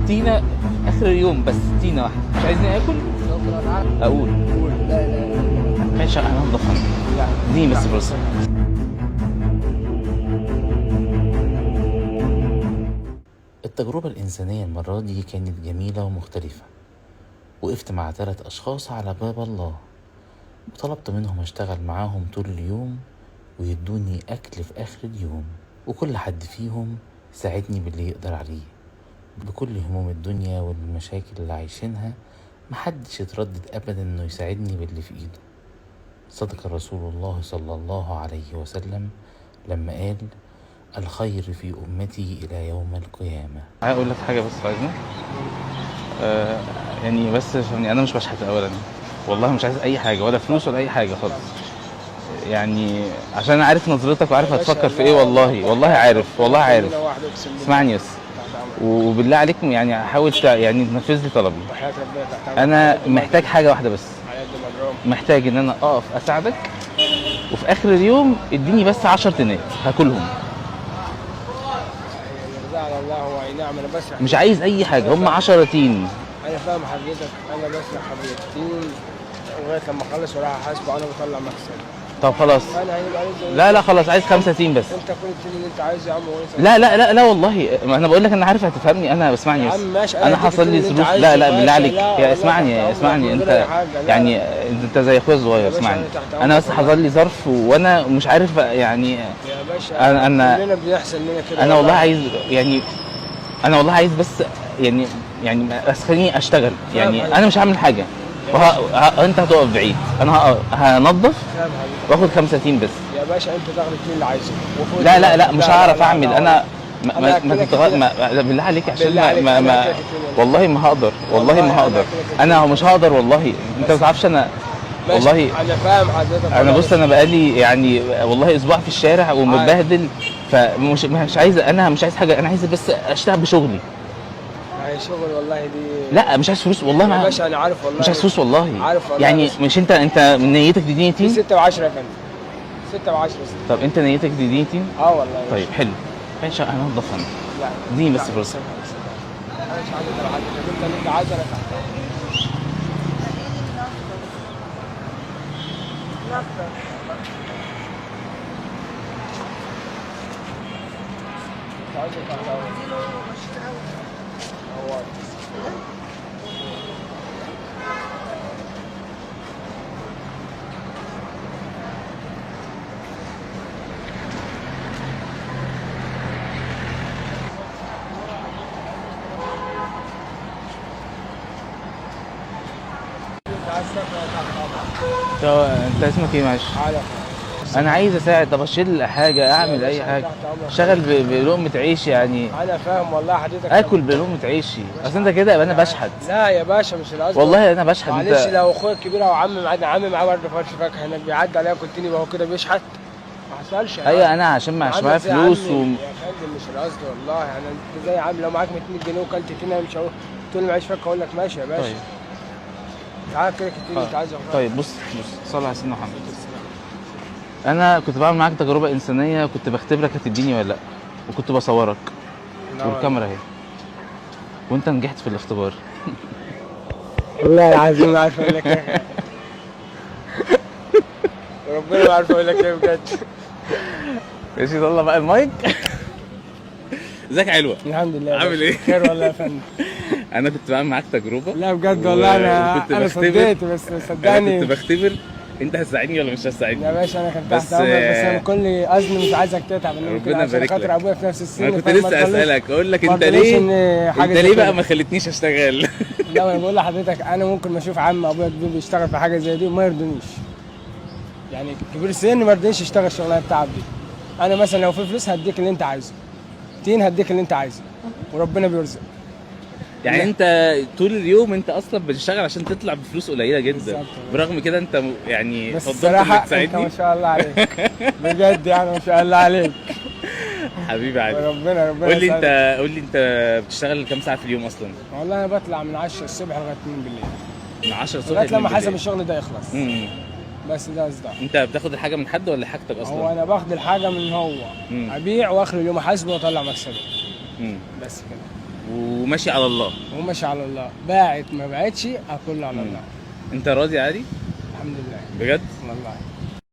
تينا اخر اليوم بس، تينا واحدة. مش عايزني اكل؟ شكرا. اقول قول. لا لا لا. ماشي، انا هنضفها. لا. اديني بس فرصة. التجربة الإنسانية المرة دي كانت جميلة ومختلفة. وقفت مع 3 أشخاص على باب الله، وطلبت منهم أشتغل معاهم طول اليوم ويدوني أكل في آخر اليوم، وكل حد فيهم ساعدني باللي يقدر عليه. بكل هموم الدنيا والمشاكل اللي عايشينها محدش يتردد أبدا إنه يساعدني باللي في إيده. صدق رسول الله صلى الله عليه وسلم لما قال: الخير في أمتي إلى يوم القيامة. عايز أقول لك حاجة بس عايزنا يعني بس فهمني، أنا مش بشحت أولا، والله مش عايز أي حاجة ولا فلوس ولا أي حاجة خالص، يعني عشان أنا عارف نظرتك وعارف هتفكر في إيه. والله والله عارف، والله عارف. اسمعني بس وبالله عليكم، يعني حاول يعني تنفذ لي طلبي. أنا محتاج حاجة واحدة بس، محتاج إن أنا أقف أساعدك، وفي آخر اليوم اديني بس 10 تنات هاكلهم. على الله هو اي نعم. انا بسرح، مش عايز اي حاجة، هم 10 تين. انا فاهم حضرتك، انا بسرح حضرتك لغاية لما اخلص وراح احاسبه، انا بطلع مكسب. طب خلاص. انا هيبقى عايز. لا لا خلاص، عايز 5 تين بس. انت كل التين اللي انت عايزه يا عم. لا لا لا لا والله، ما انا بقول لك انا عارف هتفهمني. انا اسمعني بس. ماشي، انا حصل لي ظروف. لا لا بالله عليك يا اسمعني اسمعني، انت يعني انت زي اخويا الصغير، اسمعني. انا بس حصل لي ظرف وانا مش عارف يعني. يا باشا انا كلنا بيحصل لنا كده. انا والله عايز يعني، انا والله عايز بس يعني بس خليني اشتغل يعني. انا مش هعمل حاجة، انت هتقف بعيد، انا هنضف واخد 5 تين بس. يا باشا انت تاخد التين اللي عايزه. لا لا لا مش هعرف اعمل انا. ما ما بالله عليك، عشان ما ما والله ما هقدر، والله ما هقدر، انا مش هقدر والله. انت ما تعرفش انا والله. انا فاهم حضرتك. انا بص، انا بقالي يعني والله اسبوع في الشارع ومتبهدل، فمش مش عايز، انا مش عايز حاجة، انا عايز بس اشتغل بشغلي. عايز شغل والله دي. لا مش عايز فلوس والله. ما باشا انا عارف والله، مش عايز فلوس والله. عارف والله. يعني مش انت من نيتك تديني تين؟ 6 و10 يا فندم. 6 و10. طب انت نيتك تديني تين؟ اه والله. طيب حلو ماشي، انا هنضفها انا. لا اديني بس فرصة. انا مش عايز اضرب حضرتك، انت اللي انت عايزه انا تحت. طب انت اسمك ايه معلش؟ انا عايز اساعد، طب اشيل حاجة، اعمل اي حاجة، اشتغل بلقمه عيش يعني. انا فاهم والله حضرتك. اكل بلقمه عيشي، اصل انت كده يبقى انا بشحت. لا يا باشا مش القصد والله، انا بشحت. معلش، لو اخويا الكبير او عمي معاه، عمي معاه برضه فرش فاكهة هناك بيعدي عليا كل تاني، وهو كده بيشحت. ما حصلش. ايوه انا عشان مش معايا فلوس يا فندم مش القصد والله. انا انت زي عم، لو معاك 200 جنيه وكلت تاني مش هقول تقول لي معيش فاكهة اقول لك ماشي يا باشا. طيب تعال كده كتير انت عايزه. طيب بص بص، صلي على سيدنا محمد. انا كنت بعمل معاك تجربه انسانيه، كنت بختبرك هتديني ولا لا، وكنت بصورك والكاميرا اهي، وانت نجحت في الاختبار. والله العظيم ما عارف اقول لك ايه. وربنا ما عارف اقول لك ايه بجد. ماشي، يلا بقى المايك. ازيك يا علوه؟ الحمد لله. عامل ايه؟ خير والله يا فندم. انا كنت بعمل معاك تجربه. لا بجد والله انا صدقت، بس صدقني انا كنت بختبر انت هتساعدني ولا مش هتساعدني. يا باشا انا كنت تحت امرك، بس انا كل اذن مش عايزك تتعب، ربنا يبارك لك. خاطر ابويا في نفس السن. انا كنت لسه اسالك اقول لك انت ليه، انت ليه بقى ما خلتنيش اشتغل؟ لا انا بقول لحضرتك انا ممكن ما اشوف عم ابويا كبير بيشتغل في حاجة زي دي وما يرضونيش، يعني كبير سن ما يرضينيش يشتغل شغلانة التعب دي. انا مثلا لو في فلوس هديك اللي انت عايزه، تين هديك اللي انت عايزه، وربنا بيرزق. يعني انت طول اليوم انت اصلا بتشتغل عشان تطلع بفلوس قليله جدا، برغم كده انت يعني بس الصراحة انت ما شاء الله عليك بجد، يعني ما شاء الله عليك حبيبي علي. ربنا ربنا. قول لي انت، قول لي انت بتشتغل كام ساعة في اليوم اصلا؟ والله انا بطلع من 10 الصبح لغاية 2 بالليل. من 10 الصبح لغاية لما حسب الشغل ده يخلص. بس ده قصدي. انت بتاخد الحاجة من حد ولا حاجتك اصلا؟ هو انا باخد الحاجة من هو، ابيع واخر اليوم احاسبه واطلع مكسبي. بس كده. وماشي على الله. وماشي على الله، باعت ما باعتش اكل على الله. انت راضي عادي؟ الحمد لله. بجد؟ والله.